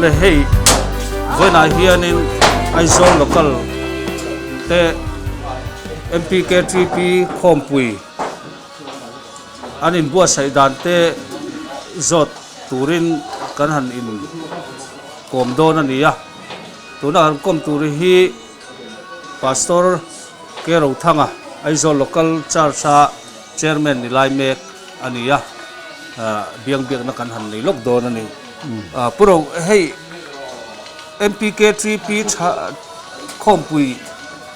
Awle hei vawiinah hianin Aizawl local te MPKTP khawmpui an inbuatsaih dan te zawt turin kan han in kawm dawn a ni a, tuna kan kawm tur hi Pastor K Rothanga Aizawl local church a chairman ni lai mek a ni a, biang biakna kan han nei lawk dawn a ni. Pu Ro, hei MPKTP tha khawmpui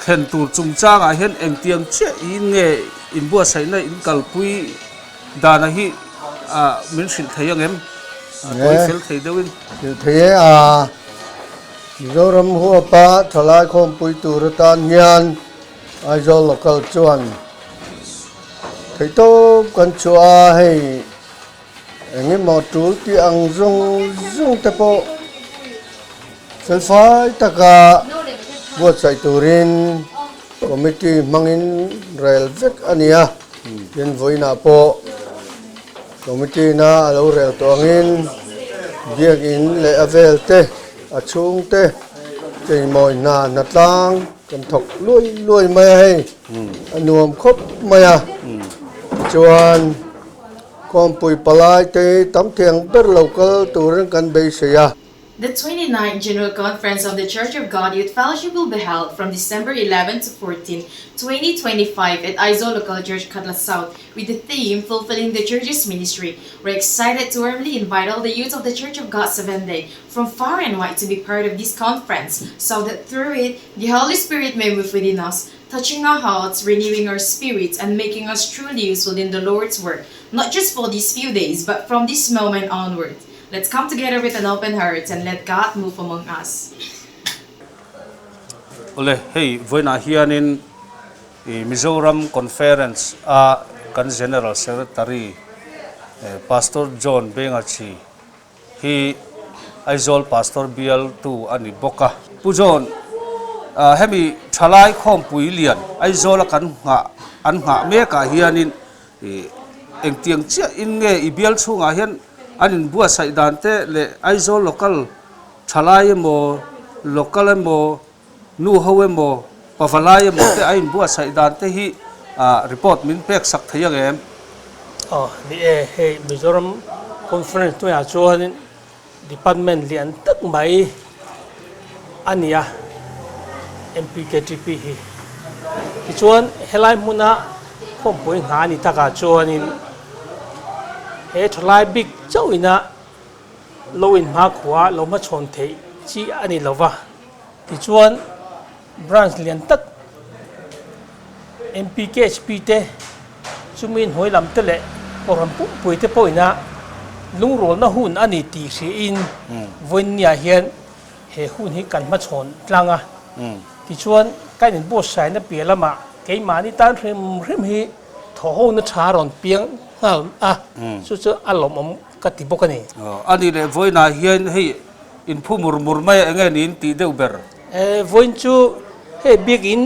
thlen tur chungchangah hian engtiang chiah in nge inbuatsaihna in kalpui dana hi min hrilh thei ang em? A tawi fel thei deuhin. Hrilh thei e a, Mizoram huapa thalai khawmpui tur atan hian Aizawl local chuan theihtawp kan chhuah a, hei eng emaw tul tih ang zawng zawng te pawh felfai taka buatsaih turin committee hmangin rel vek a ni a, tin vawiinah pawh committee na a lo rel tawh angin biakin leh a vel te a chhung te cheimawi hna hnatlang Kan thawk luai luai mai a hei, a nuam khawp mai a. Chuan Kawngpui palai te hi tam thiang ber lo kal turin kan beisei a. The 29th General Conference of the Church of God Youth Fellowship will be held from December 11 to 14, 2025 at Aizawl Local Church, Khatla South with the theme Fulfilling the Church's Ministry. We're excited to warmly invite all the youth of the Church of God Seventh-day from far and wide to be part of this conference so that through it, the Holy Spirit may move within us, touching our hearts, renewing our spirits, and making us truly useful in the Lord's work, not just for these few days, but from this moment onward. Let's come together with an open heart and let God move among us. Awle, hei vawiinah hianin i Mizoram Conference a kan General Secretary Pastor John Bengachi hi Aizawl Pastor bial tu a ni bawk a. Pu John, hemi thalai khawmpui lian Aizawl a kan nghah an nghah mek ah hianin engtiang chiah in nge i bial chhungah hian an inbuatsaih dan te leh Aizawl local thalai emaw local emaw nu ho emaw pavalai emaw te a inbuatsaih dan te hi report min pek sak thei ang em? Aw ni e, hei Mizoram Conference hnuaiah chuan Department lian tak mai a ni a, MPKTP hi. Tichuan helai hmuna khawmpui nghah a ni takah chuanin he thalai bik chauhina lo inhmakhua lo hmachhawn theih chi a ni lo va. Tichuan branch lian tak MPKHP te chumi hnuai lam te leh Kohhran pumpui te pawhin a lungrualna hun a ni tih hriain vawiinniah hian he hun hi kan hmachhawn tlang a. Tichuan kan inbuatsaihna piah lamah keimahni tan hrim hrim hi thawhhona tha a rawn piang nghal a, chu chu a lawmawm ka ti bawk a ni. A nih leh vawiinah hian hei inphu mur mur mai a enge niin tih deuh ber? Vawiin chu hei biakin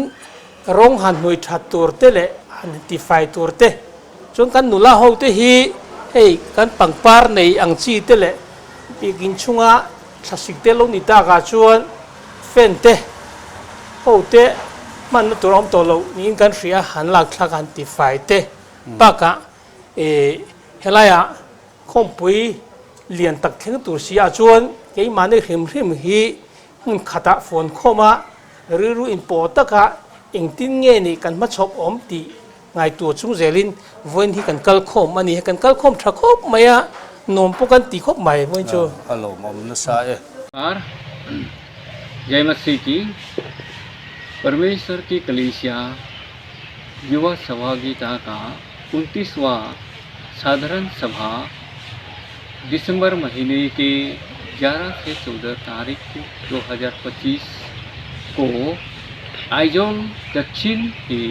rawng han hnuai that tur te leh han tifai tur te chuan kan nula ho te hi hei kan pangpar nei ang chi te leh biakin chhunga thlasik te lo ni takah chuan fan te ho te hmanna tur a awm tawh loh niin kan hria han lak thlak han tifai te bakah ih helaiah khawmpui lian tak thleng tur si ah chuan keimahni hrim hrim hi Hmun khatah phone khawm a, rilru inpawh taka engtin nge nih kan hmachhawp awm tih ngaihtuah chung zelin vawiin hi kan kal khawm a ni. Kan kal khawm tha khawp mai a, nuam pawh kan ti khawp mai vawiin chu. A lawmawm nasa e. Ar Jai Masih ki परमेश्वर की कलीसिया युवा सहभागिता का उनतीसवां साधारण सभा दिसंबर महीने के 11 से 14 तारीख 2025 को आइजोल दक्षिण के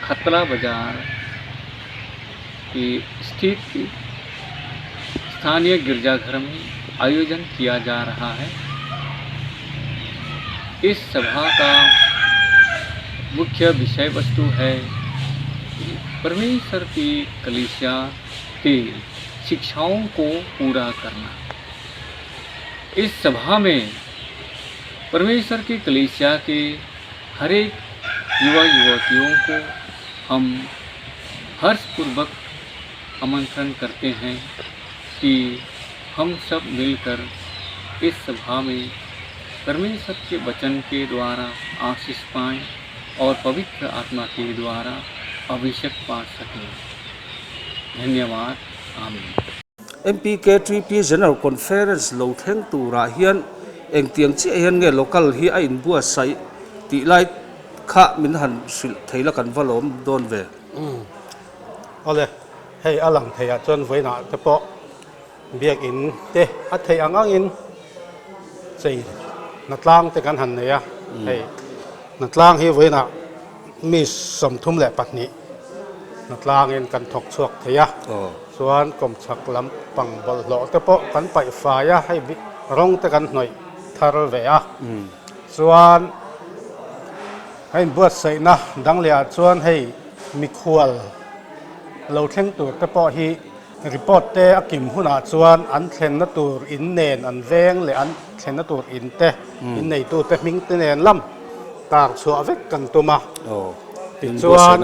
खतला बाजार के स्थित स्थानीय गिरजाघर में आयोजन किया जा रहा है इस सभा का मुख्य विषय वस्तु है परमेश्वर की कलीसिया के शिक्षाओं को पूरा करना। इस सभा में परमेश्वर की कलीसिया के हर एक युवा युवतियों को हम हर्षपूर्वक आमंत्रण करते हैं कि हम सब मिलकर इस सभा में परमेश्वर के वचन के द्वारा आशीष पाएं और पवित्र आत्मा के द्वारा अभिषेक पा सकें। धन्यवाद। आमीन। MPKTP General Conference lo thleng turah hian engtiang chiah hian nge local hi a inbuatsaih tih lai kha min han hrilh thei la kan va lawm dawn ve. Awle, hei a lang theiah chuan vawiinah te pawh biakinn te a theih ang angin chei hnatlang te kan han nei a, hei hnatlang hi vawiinah mi 32 hnatlangin kan thawk chhuak thei a, chuan kawmchhak lampang bawlhhlawh te pawh kan paih fai a, hei rawng te kan hnawih thar ve a, chuan hei inbuatsaihna dang leh ah chuan hei mikhual lo thleng tur te pawh hi report te a kim hunah chuan an thlenna tur in nen an veng leh an thlenna tur in te in neitu te hming te nen lam tar chhuah vek kan tum a. Tichuan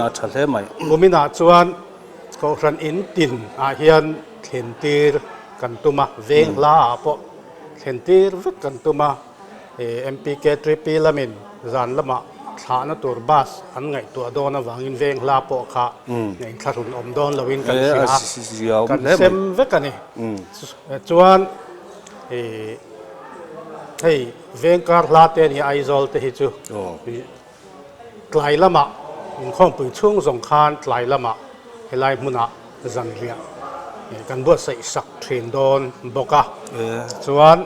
kuminah chuan Kohhran in tin ah hian thlen tir kan tum a, veng hla ah pawh thlen tir vek kan tum a. MPK 3P lamin zan lamah thlahna tur bus an ngaihtuah dawn avangin veng hla pawh kha inthlahrun awm dawn loin kan hria a, kan sem vek a ni. Chuan hei veng kar hla te a ni Aizawl te hi chu tlai lamah inkhawmpui chhung zawng khan tlai lamah helai hmunah zanriah kan buatsaih sak thin dawn bawk a, chuan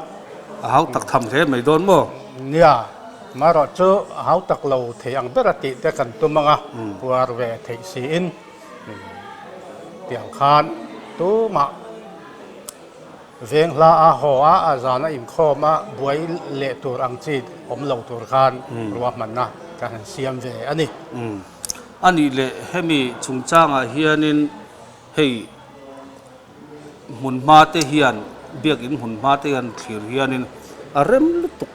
A hau tak tham hle mai dawn maw? Nia, marawh chu a hau tak lo thei ang ber a tih te kan tum ang a, puar ve theih siin tiang khan tumah veng hla a haw a, a zan a inkhawm a, buai leh tur ang chi awm lo tur khan ruahmanna kan han siam ve a ni. A nih leh hemi chungchangah hianin hei hmunhma te hian biakin hmunhma te hian thlir hianin a rem lutuk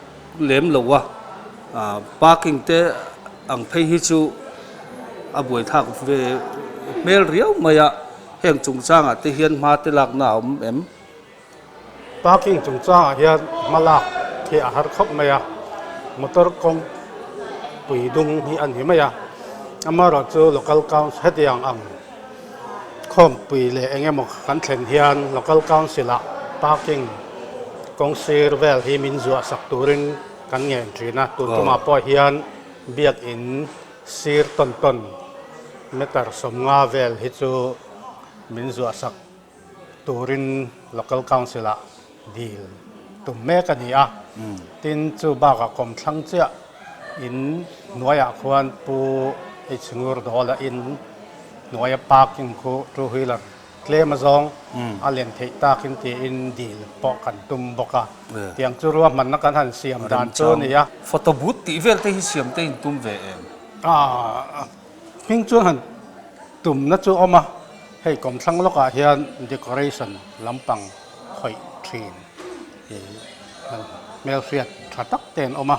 lem lo a, parking te ang phei hi chu a buaithlak ve hmel riau mai a, heng chungchangah te hian hma te lakna a awm em? Parking chungchangah hian hma lak hi a har khawp mai a, motor kawng pui dung hi a ni mai a, amaherawhchu local council hetiang ang khawmpui leh eng emaw kan thlen hian local council ah parking kawng sir vel hi min zuah sak turin kan ngen thin a, tun tumah pawh hian biakin sir tawn tawn meter 50 vel hi chu min zuah sak turin Local Council ah dil tum mek a ni a. Tin, chu bakah kawmthlang chiah in hnuaiah khuan Pu H Ngurdawla in hnuaia parking khu two wheeler tlem azawng a len theih takin tiin dil pawh kan tum bawk a. Tiang chu ruahmanna kan han siam dan chu a ni a. Photo booth tih vel te hi siam te in tum ve em? Hming chuan han tumna chu a awm a. Hei kawmthlang lawkah hian decoration lampang khawih thin hi hmelhriat tha tak te an awm a,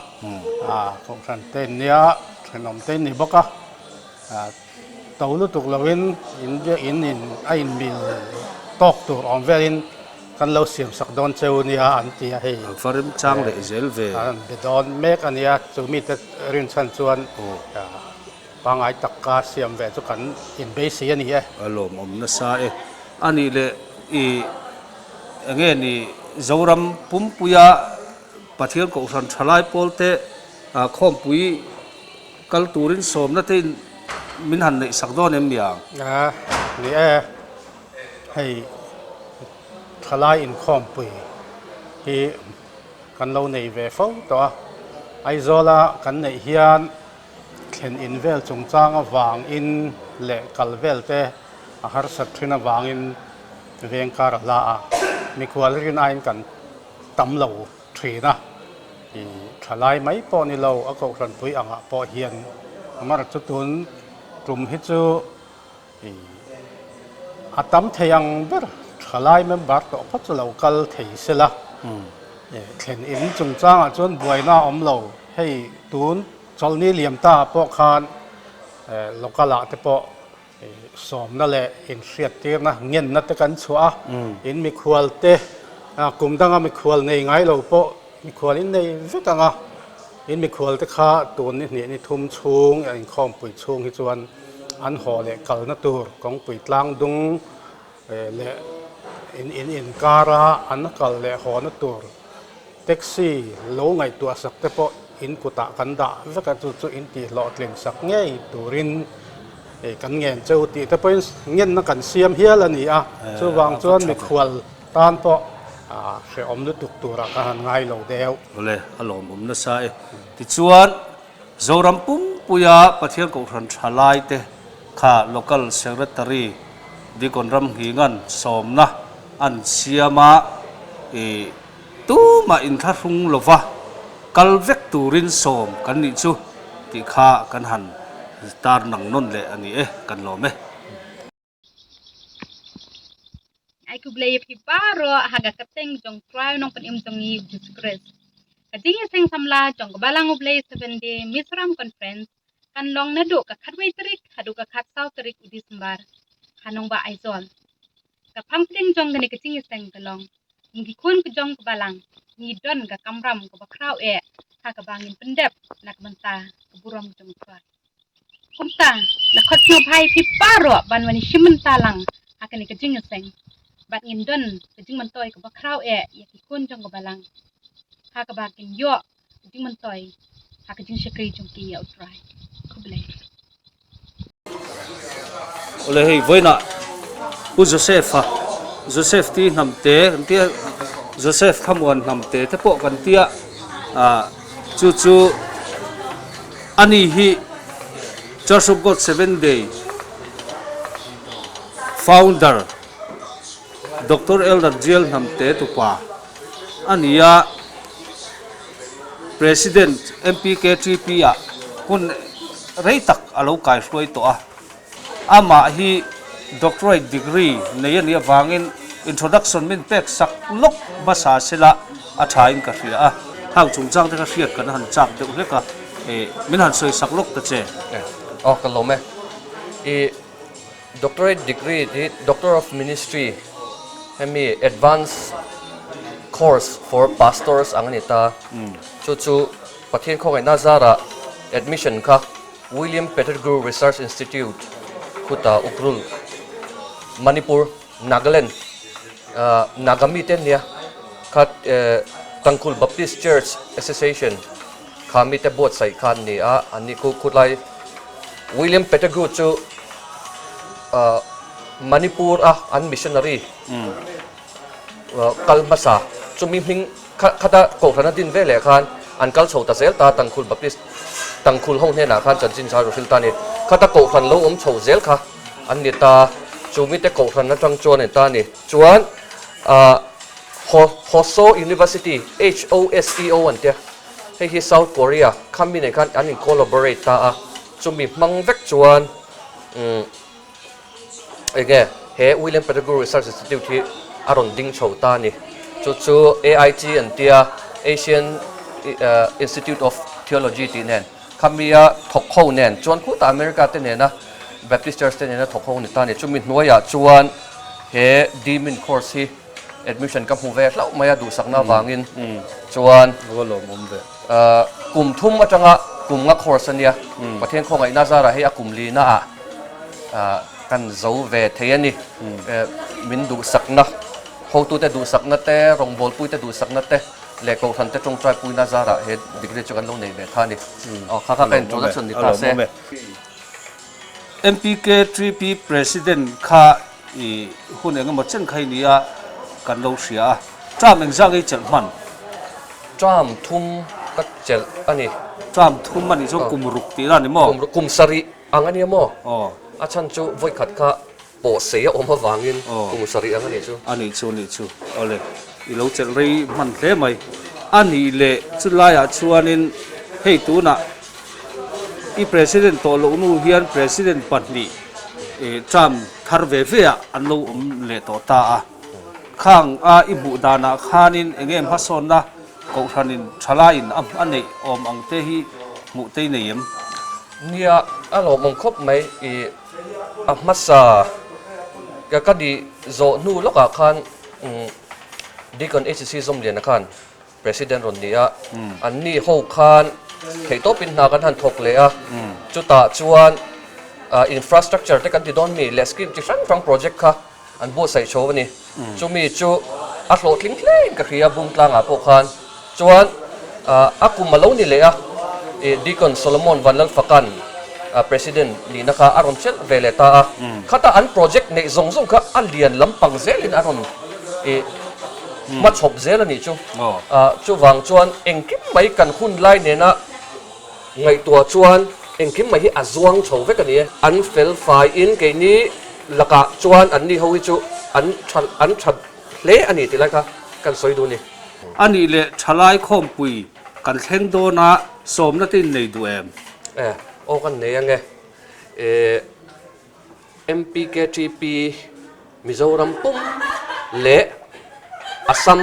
kohhran te an nia, thenawm te an ni bawk a, to lutuk loin in in in a inmil tawk tur awm velin kan lo siam sak dawn cheu nia an ti a hei. An va remchang leh zel ve. An be dawn mek a nia, chu mite rinchhan chuan. Pangai taka siam ve chu kan inbeisei a ni e. A lawmawm nasa e. A nih leh i enge ni Zoram pumpuia Pathian Kohhran thalai pawlte khawmpui kal turin sawmna te in min han neih sak dawn em niang? A ni e. Hei thalai inkhawmpui hi kan lo nei ve fo tawh a. Aizawla kan neih hian Thlen in vel chungchang avangin leh kal vel te a harsat thin avangin veng kar a hla a, mikhual rin aiin kan tam lo thin a, i thalai mai pawh ni lo a kohhranpui angah pawh hian amar chu tun tum hi chu i a tam thei ang ber thalai member tawh phawt chu lo kal thei sela. Thlen in chungchangah chuan buaina a awm lo. Hei tun chawlhni liam ta pawh khan local ah te pawh sawmna leh inhriattirna ngenna te kan chhuah a, in mikhual te kum danga mikhual nei ngai lo pawh mikhual in nei vek ang a, in mikhual te kha tun ni hnih ni thum chhung inkhawmpui chhung hi chuan an haw leh kalna tur kawngpui tlang dung leh in in inkara an kal leh hawna tur taxi lo ngaihtuah sak te pawh in kutah kan dah vek a, chu chu in tihhlawhtlin sak ngei turin kan ngen cheu tih te pawhin ngenna kan siam hial a ni a, chuvang chuan mikhual tan pawh hrehawm lutuk turah ka han ngai lo deuh. Awle, a lawmawm nasa e. Tichuan, Zoram pumpuia Pathian Kohhran tha laite kha Local Secretary Deacon Ramnghingan sawmna an siam a, i tumah inthlahrung lova kal vek turin sawm kan nih chu tih kha kan han tar nang nawn leh a ni e, kan lawm e. Ai ku blei phi pa ro haga ka teng jong try nong pan im jong i Jesus Christ. Ka jing seng samla jong ka balang u blei 7 day Mizoram conference kan long na du ka khatwei tarik hadu ka khat sau tarik u December hanong ba Aizawl. Ka phang pling jong gani ka jing seng ka long. Ngi khun ka jong ka balang ngi don ka kamram ka bakrau e ha ka bangin pendep nak menta ka buram jong try. Kumta la khot no bhai phi pa ro ban wani shimun ta lang akani ka jing seng bat ngin don ka jing man toy ka bakrau e ya ki khun jong ka balang ha ka ba kin yo ka jing man toy ha ka jing shakri jong ki ya utrai khuble. Awle hei vawiinah Pu Joseph-a Joseph ti hnam te kan tia Joseph thlamuan hnam te te pawh kan tia ah chu chu ani hi Church of God Seventh Day founder Doctor Elder Jial hnam te tupa a ni a. President MPKTP ah hun rei tak a lo kaihruai tawh a, amah hi Doctorate degree nei a nih avangin introduction min pek sak lawk hmasa sela a thain ka hria a. Hang chungchang te kha hriat kan han chak deuh hlek a, min han sawi sak lawk ta che. Aw ka lawm e. I Doctorate degree hi Doctor of Ministry hemi advance course for pastors ang a ni ta. Chu chu Pathian khawngaihna zarah admission kha William Pettigrew Research Institute khuta Ukhrul, Manipur, Nagaland, Nagami te nia kha Tangkhul Baptist Church Association kha mite buatsaih kha an ni a, an ni khu khulai William Pettigrew chu Manipur a an missionary kal hmasa chumi hming khata kohhran a din ve leh khan an kal chho ta zel ta Tangkhul Baptist Tangkhul ho hnenah khan chanchin char hrilh ta a ni. Khata kohhran lo awm chho zel kha an ni ta chumi te kohhran atang chuan an ta a ni. Chuan Hoseo University, HOSEO an tia, hei hi South Korea khami nen khan an in collaborate ta a, chumi hmang vek chuan umm enge he William Pettigrew Research Institute hi a rawn ding chho ta a ni. Chu chu AIT an tia, Asian Institute of Theology tih nen khamia thawk ho nen chuan khutah America te nena Baptist Church te nena thawk ho ni ta a ni. Chumi hnuaiah chuan he Demin course hi Admission ka hmu ve hlauh mai a duhsakna avangin chuan kum thum atanga kum nga course a nia, Pathian khawngaihna zarah hei a kum lina ah kan zo ve thei a ni. Min duhsakna, hotute duhsakna te, rawngbawlpuite duhsakna te leh Kohhran te tawngtai puina zarah he degree chu kan lo nei ve tha a ni. Aw kha kha ka introduction ni ta se. MPK 3P President kha I hun eng emaw chen kha i ni a, kan lo hria a. Term engzah nge i chelh hman? Term thum ka chelh a ni. Term thum a nih chuan kum ruk tih la ni maw? Kum ruk, kum sarih ang a nia maw? Aw. A chhan chu vawikhat kha pawh sei a awm avangin kum sarih ang a nih chu. A nih chu, a nih chu. Awle, i lo chelh rei hman hle mai. A nih leh chulaiah chuanin hei tunah I President tawh loh nu hian President pahnih term thar ve ve ah an lo awm leh tawh ta a. Khang a i hmuh danah khanin eng nge hmasawnna Kohhranin thalaiin a a neih awm ang te hi hmuh te i nei em? Nia, a lawmawm khawp mai i a hmasa ka ka dih zawh hnu lawkah khan Deacon HC Zawmliana khan President rawn ni a, anni ho khan theihtawpin hna kan han thawk leh a, chutah chuan infrastructure te kan ti dawn mi leh scheme chi hrang hrang project kha an buatsaih chho a ni. Chumi chu a hlawhtling hlein ka hria Bungtlangah pawh khan. Chuan a kum a lo ni leh a, Deacon Solomon Vanlalfakan President nihna kha a rawn chelh ve leh ta a, khata an project neih zawng zawng kha a lian lampang zelin a rawn hmachhawp zel a nih chu. Chuvang chuan engkim mai kan hun lai nena ngaihtuah chuan engkim mai hi a zuang chho vek a ni e. An fel faiin keini lakah chuan anni ho hi chu an tha an tha hle a ni tih lai kha kan sawi duh a ni. A nih leh thalai khawmpui kan thleng dawna sawmna te in nei duh em? E, aw kan nei ange. E. MPKTP Mizoram pum leh Assam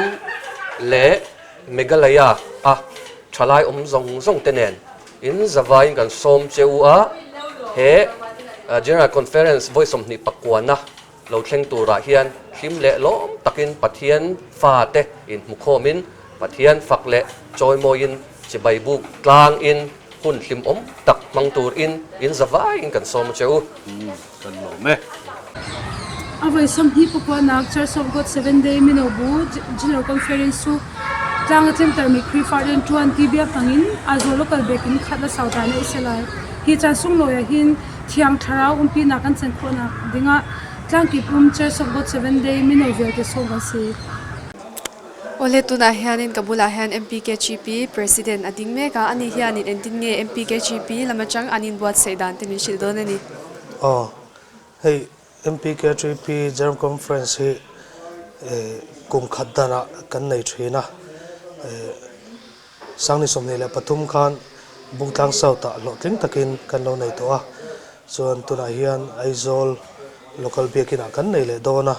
leh Meghalaya a thalai awm zawng zawng te nen in zavaiin kan sawm che u a, he General Conference vawi 20 pakuana lo thleng turah hian hlim leh lawm takin Pathian fate inhmukhawmin Pathian fak leh chawimawiin chibai buk tlangin Hun hlimawm tak hmang turin in za vaiin kan sawm a che u. Kan lawm e. A vawi 20 pakuanak Church of God Seventh Day Mino Bu General Conference cu tlang a tlintermi Khrihfa rianṭuan ti bia hmangin Aizawl local biakinn khat le sau ta neih a si lai. Hi caan sunglawi ah hin Thiang Thlarau umpinak kan can khawhnak dingah tlangkip um Church of God Seventh Day mino vialte sawm kan si. Awle tunah hianin ka bulah hian MPKGP President a ding mek a, ani hianin engtin nge MPKGP lam atang an inbuatsaih dan te min hrilh dawn a ni. Aw, hei MPKGP General Conference hi kum khat danah kan nei thin a, Sangni 23 khan Bungtlang South ah hlawhtling takin kan lo nei tawh a, chuan tunah hian Aizawl Local Biakin ah kan nei leh dawn a,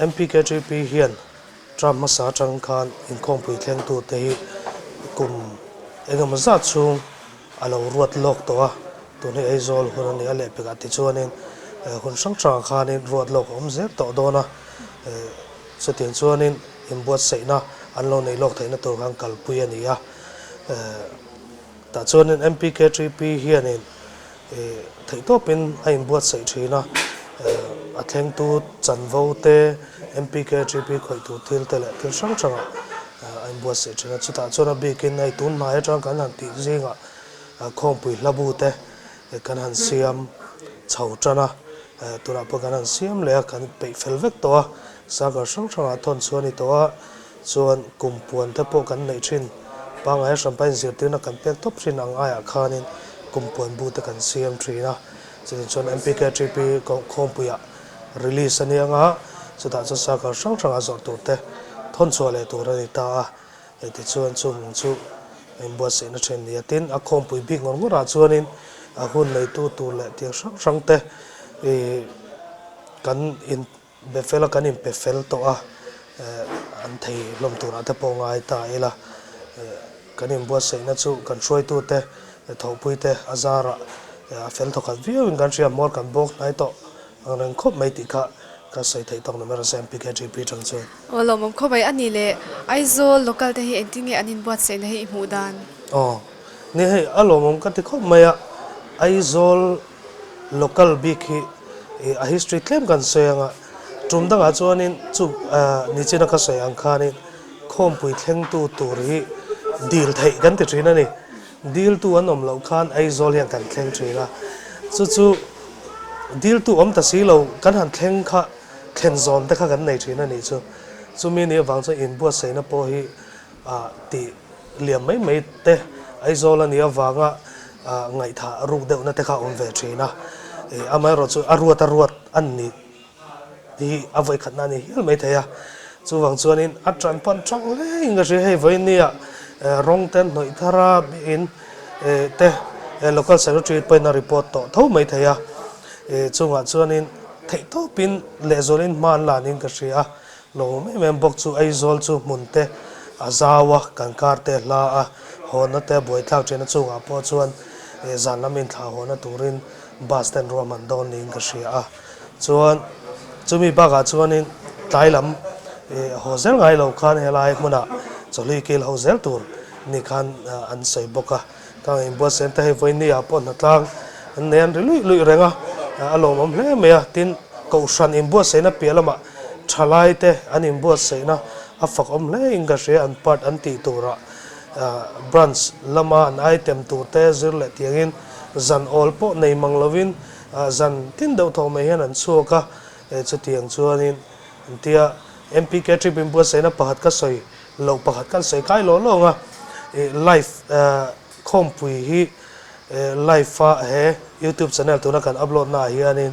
MPKTP hian term hmasa atang khan inkhawmpui thlengtute hi kum engemaw zat chhung a lo ruat lawk tawh a, tun hi Aizawl hun a ni a lehpekah tichuanin hun hrang hrangah khanin ruat lawk a awm zel tawh dawn a, chutiang chuanin inbuatsaihna an lo nei lawk theihna tur khan kalpui a ni a, tah chuanin MPKTP hianin Theihtawpin a inbuatsaih thin a, a thlengtu chanvo te, MPKGP khawih tur thil te leh thil hrang hrangah a inbuatsaih thin a. Chutah chuan a bikin hei tun hnai atang kan han tih zingah khawngpui hlabu te kan han siam chho tan a, tunah pawh kan han siam leh a, kan peih fel vek tawh a, circle hrang hrangah thawn chhuah a ni tawh a, chuan kum puan te pawh kan neih thin. Pangngai hranpa inzirtirna kan pek tawp thin ang aiah khanin kum puan bu te kan siam thin a, chutiang chuan MPKTP khawmpuiah release a nia nga, chutah chuan circle hrang hrangah zawrh tur te thawn chhuah leh tur a ni ta a, tichuan chung chu inbuatsaihna thin ni a. Tin, a khawmpui bik ngawr ngawrah chuanin a hun neitu tur leh tiang hrang hrang te ih kan in Be fel a kan inpe fel tawh a, an thei hlawm turah te pawh ngai ta ila, kan inbuatsaihna chu kan hruaitute thawhpuite a zarah a fel thawkhat viauin kan hria, hmuar kan bawk hnai tawh ang reng khawp mai tih kha ka sawi theih tawk number a MPKGP tang chuan. Aw lawmawm khawp mai a ni le, Aizawl local te hi engtin nge an inbuatsaihna hi i hmuh dan? Aw ni hei a lawmawm ka ti khawp mai a, Aizawl Local bik hi a history tlem kan sawi ang a, tum dangah chuanin chu nichina ka sawi ang khanin khawmpui thlengtu tur hi dil theih kan ti thin a ni. Diltu an awm loh khan Aizawl hian kan thleng thin a, chu chu diltu awm ta si lo kan han thleng kha thlen zawn te kha kan nei thin a nih chu. Chumi nih avang chuan inbuatsaihna pawh hi tih liam mai mai te Aizawl a nih avanga ngaihthah ruk deuhna te kha a awm ve thin a, amaherawh chu a ruat a ruat a ni hi a vawikhatna a ni hial mai thei a, chuvang chuanin a tan pan tang hlein ka hria hei vawinia rawng te an hnawih thar a in te local secretary pawhin a report tawh tho mai thei a, chungah chuanin theihtawpin lehzualin hma an la niin ka hria a. Lawm em em bawk chu Aizawl chu hmun te a zau a, kan kar te hla a hawnna te buaithlak thin a chungah pawh chuan zan lam inthlah hawnna turin bus ten ruahman dawn niin ka hria a. Chuan chumi bakah chuanin tlai lam haw zel ngai lo khan helai hmunah chawhlui kil ho zel tur ni khan an sawi bawk a. Ka inbuatsaih te hei vawiin ah pawh hnatlang an nei an ri luih luih reng a, a lawmawm hle mai a. Tin, Kohhran inbuatsaihna piah lamah thalai te an inbuatsaihna a fakawm hle in ka hria, an part an tih turah branch lama an item tur te zir leh tiangin zan awl pawh nei mang lovin zan tin deuh tawh mai hian an chhuak a, chutiang chuanin tia MPK trip inbuatsaihna pakhat ka sawi loh pakhat kan sawi kai lawh lawng a, live khawmpui hi live a he youtube channel tuna kan upload na ah hianin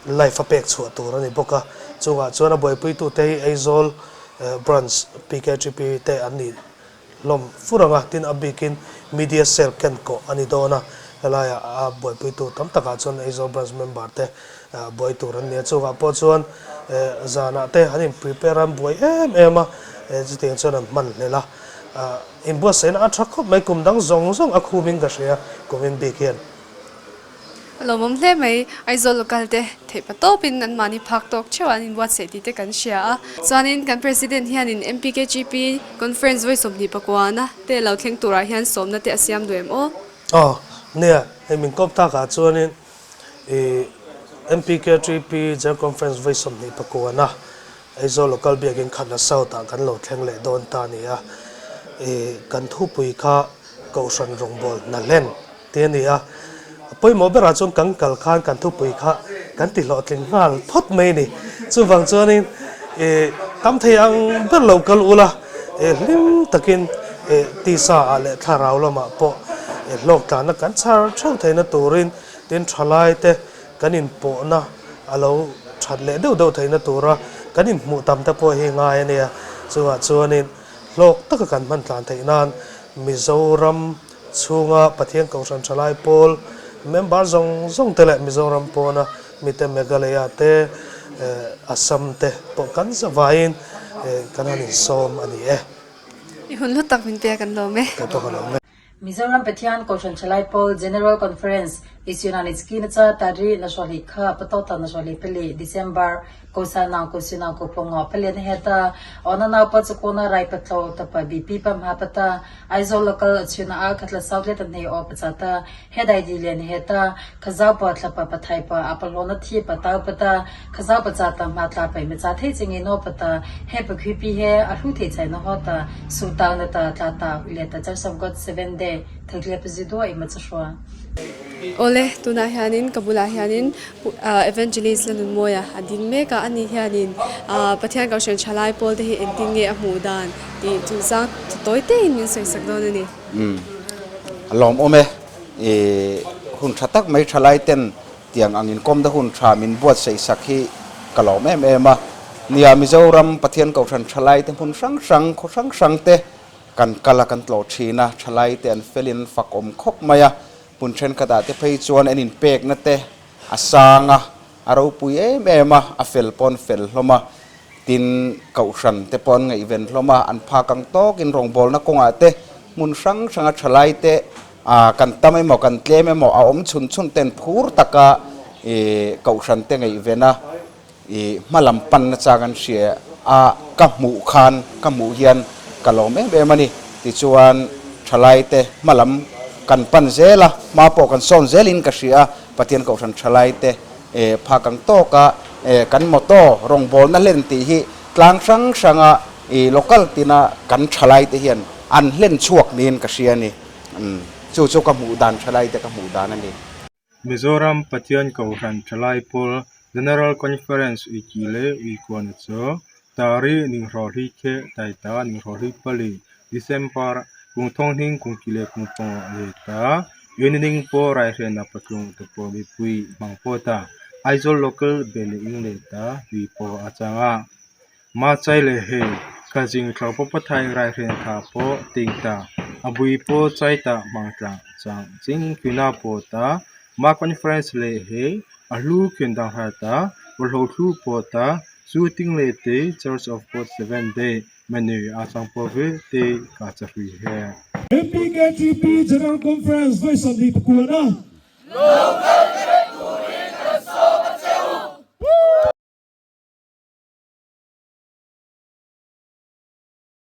live a pek chhuah tur a ni bawk a, chungah chuan a buaipuitute hi Aizawl branch PKTP te an nih hlawm fur ang a, tin a bikin media cell ken kawh a ni dawn a, helaiah a buaipuitu tam takah chuan Aizawl branch member te buai tur an ni a, chungah pawh chuan zanah te an in prepare a, an buai em em a, chutiang chuan an hman hlel a, inbuatsaihna a tha khawp mai, kum dang zawng zawng a khumin ka hria kumin bik hian. A lawmawm hle mai, Aizawl local te theih pa tawpin an mahni phak tawk theuh an inbuatsaih tih te kan hria a. Chuanin kan President hianin MPKGP Conference vawi 24na te lo thleng turah hian sawmna te a siam duh em aw? Aw, nia, hei min kawp takah chuanin i MPKGP General Conference vawi 24na Aizawl local biakin Khatla South ah kan lo thleng leh dawn ta a ni a. I kan thupui kha Kohhran rawngbawl hna hlen Ti a ni a, a pawimawh berah chuan kan kal khan kan thupui kha kan ti hlawhtling nghal phawt mai a ni. Chuvang chuanin ih tam thei ang ber lo kal ula, ih hlim takin ih tisa ah leh thlarau lamah pawh ih hlawk tlanna kan chhar theuh theihna turin tin thalai te kan inpawhna a lo that leh deuh deuh theihna tura kan inhmuh tam te pawh hi ngai a nia. Chuvang chuanin hlawk taka kan hman tlan theih nan Mizoram Chhunga Pathian Kohhran Thalai Pawl member zawng zawng te leh Mizoram pawna mite Meghalaya te, Assam te pawh kan zavaiin kan han insawm a ni e. I hun hlu tak min pek an lawm e. Kei pawh ka lawm e. Mizoram Pathian Kohhran Thalai Pawl General Conference Isyunanitski na cha tari na shawhli kha patawta na shawhli pali December Ko sa nau ko si nau ko po ngo palian he ta ona nau pa chu ko na rai pa tlo ta pa BP pa ma pa ta Aizawl local a chuna a khatla south le ta nei o pa cha ta he dai di lian he ta khazau pa thla pa pathai pa a pa hlona thi pa tau pa ta khazau pa cha ta ma tla pai me cha thei chingi no pa ta he pa khui pi he a hlu thei chai na ho ta su ta na ta tla ta le ta Church of God Seven Day thakle pa zi do i ma cha shwa. Awle, tunah hianin ka bulah hianin Evangelist Lalunmawia a ding mek a, ani hianin Pathian Kohhran Thalai pawl te hi engtin nge a hmuh dan tih chungchang tawi tein min sawisak dawn a ni. Umm a lawmawm e, i hun tha tak mai thalai ten tiang ang inkawmna hun tha min buatsaih sak hi ka lawm em em a. Nia Mizoram Pathian Kohhran Thalai te hmun hrang hrang, khaw hrang hrang te kan kal a kan tlawh thin a, thalai te an felin an fakawm khawp mai a. Hmun thenkhatah te phei chuan an inpekna te a sang a, a ropui em em a, a fel pawh an fel hlawm a, tin kohhran te pawh an ngaihven hlawm a, an phak ang tawkin rawngbawlna kawngah te hmun hrang hranga thalai te kan tam emaw kan tlem emaw a awm chhun chhun ten phur taka ih kohhran te ngaihven a ih hma lam pan na chang an hria a, ka hmuh khan ka hmuh hian ka lawm em em a ni. Tichuan thalai te hma lam kan pan zel a, hma pawh kan sawn zelin ka hria a, Pathian Kohhran thalai te phak ang tawk a kan motto rawngbawlna hlen tih hi tlang hrang hranga ih local tina kan thalai te hian an hlen chhuak niin ka hria a ni. Chu chu ka hmuh dan thalai te ka hmuh dan a ni. Mizoram Pathian Kohhran Thalai Pawl General Conference Uiki leh Uikuana chu Tari Ninghlawhli Khe Taita Ninghlawhli Pali December Kum Thonghning Kum Ki leh Kum Pawng leh ta Unining pawh Raihrenah Patlung te pawh mipui hmang pawh ta Aizawl Local Bel leh Ing leh ta tui pawh a chang a. Ma chai le hei, ka zing thlo pawh pathai raihren tha pawh ting ta, a bui pawh chai ta hmang tlang chang ching khina pawh ta, ma conference le hei, a hlu khin dang har ta, bawlhhlawh thlu pawh ta, chu ting le te Church of God Seventh Day. Mani a chang pawh ve te ka cha hrui he. MPKTP General Conference vawi 21 na.